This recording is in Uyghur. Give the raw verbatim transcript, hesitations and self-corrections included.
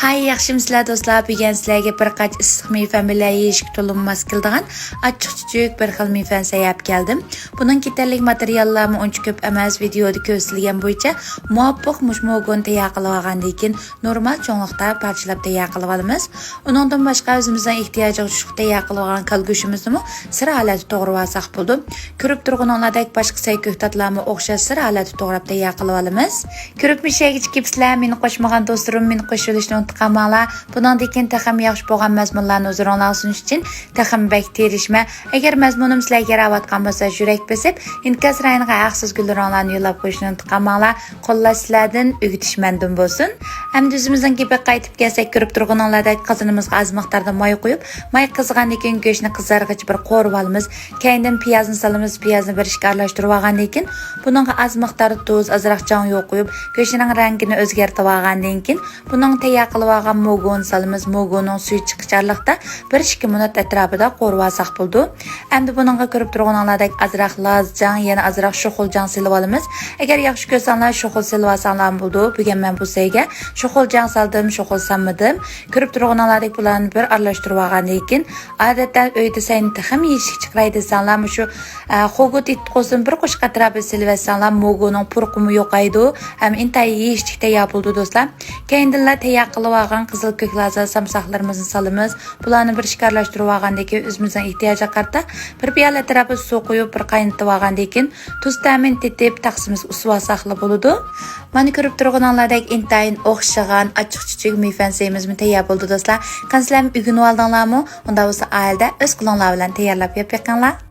ھاي، ياخشىمۇسىلەر دوستلار؟ بۈگۈن سىلەرگە بىر قانچە ئىسسىق مېۋە بىلەن يېيىشكە تولىمۇ ماس كېلىدىغان ئاچچىق چۈچۈك بىر خىل مېۋىنى سەي ئەپ كەلدىم. بۇنىڭ كېتەرلىك ماتېرىياللارمۇ ئۇنچە كۆپ ئەمەس، ۋىدېيودا كۆرسىتىلگەن بويىچە مۇۋاپىق مۇشۇ موگۇنى تەييار قىلىۋالغاندىن كېيىن نورمال چوڭلۇقتا پارچىلاپ تەييار قىلىۋالىمىز. ئۇنىڭدىن باشقا ئۆزىمىزنىڭ ئېھتىياجىغا چۈشلۈك تەييار قىلىۋالغان كالا گۆشىمىزنىمۇ سىر ھالەتتە توغرىۋالساق بولىدۇ. كۆرۈپ تۇرغىنىڭلاردەك باشقا سەي كۆكتاتلارمۇ ئوخشاش سىر ھالەتتە توغراپ تەييار قىلىۋالىمىز. كۆرۈپ مۇشۇ يەرگىچە كېلىپسىلەر، مېنى قوشمىغان دوستلىرىم مېنى قوشۇۋېلىشنى ئۇنتۇپ قالماڭلار. بۇنىڭدىن كېيىن تېخىمۇ ياخشى بولغان مەزمۇنلارنى ھۇزۇرۇڭلارغا سۇنۇش ئۈچۈن تېخىمۇ بەك تىرىشىمەن. ئەگەر مەزمۇنۇم سىلەرگە ياراۋاتقان بولسا، يۈرەك بېسىپ، ئىنكاس رايونىغا ھەقسىز گۈللىرىڭلارنى يوللاپ قويۇشنى ئۇنتۇپ قالماڭلار. قوللاش سىلەردىن، ئۆگىتىش مەندىن بولسۇن. ئەمدى ئۆزىمىزنىڭ گېپىگە قايتىپ كەلسەك، كۆرۈپ تۇرغىنىڭلاردەك قازىنىمىزغا ئاز مىقداردا ماي قۇيۇپ، ماي قىزىغاندىن كېيىن گۆشنى قىزارغىچە بىر قورۇۋالىمىز. كەينىدىن پىيازنى سالىمىز، پىيازنى بىر ئىككى ئارىلاشتۇرۇۋالغاندىن كېيىن، بۇنىڭغا ئاز مىقداردا تۇز، ئازراق جاڭيۇ قۇيۇپ، گۆشنىڭ رەڭگىنى ئۆزگەرتىۋالغاندىن كېيىن، بۇنىڭ تەييار قىلىۋالغان موگۇنى سالىمىز. موگۇنىڭ سۈيى چىققىچە ئارىلىقتا بىر ئىككى مىنۇت ئەتراپىدا قورۇۋالساق بولىدۇ. ئەمدى بۇنىڭغا كۆرۈپ تۇرغىنىڭلاردەك ئازراق لاز جاڭ، يەنە ئازراق شوخۇل جاڭ سېلىۋالىمىز. ئەگەر ياخشى كۆرسەڭلار، شوخۇل سېلىۋالساڭلارمۇ بولىدۇ. بۈگۈن مەن بۇ سەيگە شوخۇل جاڭ سالدىم، شوخۇل سالمىدىم. كۆرۈپ تۇرغىنىڭلاردەك بۇلارنى بىر ئارىلاشتۇرۇۋالغاندىن كېيىن، ئادەتتە ئۆيدە سەينى تېخىمۇ يېيىشلىك چىقىراي دېسەڭلار، مۇشۇ، ئە، خوگۇت ئېتىقوسىنى بىر قوشۇق ئەتراپىدا سېلىۋەتسەڭلار، موگۇنىڭ پۇرىقىمۇ يوقايدۇ ھەم ئىنتايىن يېيىشلىك تەييار بولىدۇ، دوستلار. كەينىدىنلا تەييار قىلىۋالغان قىزىل كۆك لازا سامساقلىرىمىزنى سالىمىز. بۇلارنى بىر ئىككى ئارىلاشتۇرۇۋالغاندىن كېيىن، ئۆزىمىزنىڭ ئېھتىياجىغا قارىتا بىر پىيالە ئەتراپىدا سۇ قۇيۇپ، بىر قاينىتىۋالغاندىن كېيىن، تۇز تەمىنى تېتىپ، تەخسىمىزگە ئۇسۇۋالساقلا بولىدۇ. مانا، كۆرۈپ تۇرغىنىڭلاردەك ئىنتايىن ئوخشىغان ئاچچىق چۈچۈك مېۋە سەيىمىزمۇ تەييار بولدى، دوستلار. قېنى سىلەرمۇ ئۆگىنىۋالدىڭلارمۇ؟ ئۇنداق بولسا ئائىلىدە ئۆز قولۇڭلار بىلەن تەييارلاپ يەپ بېقىڭلار.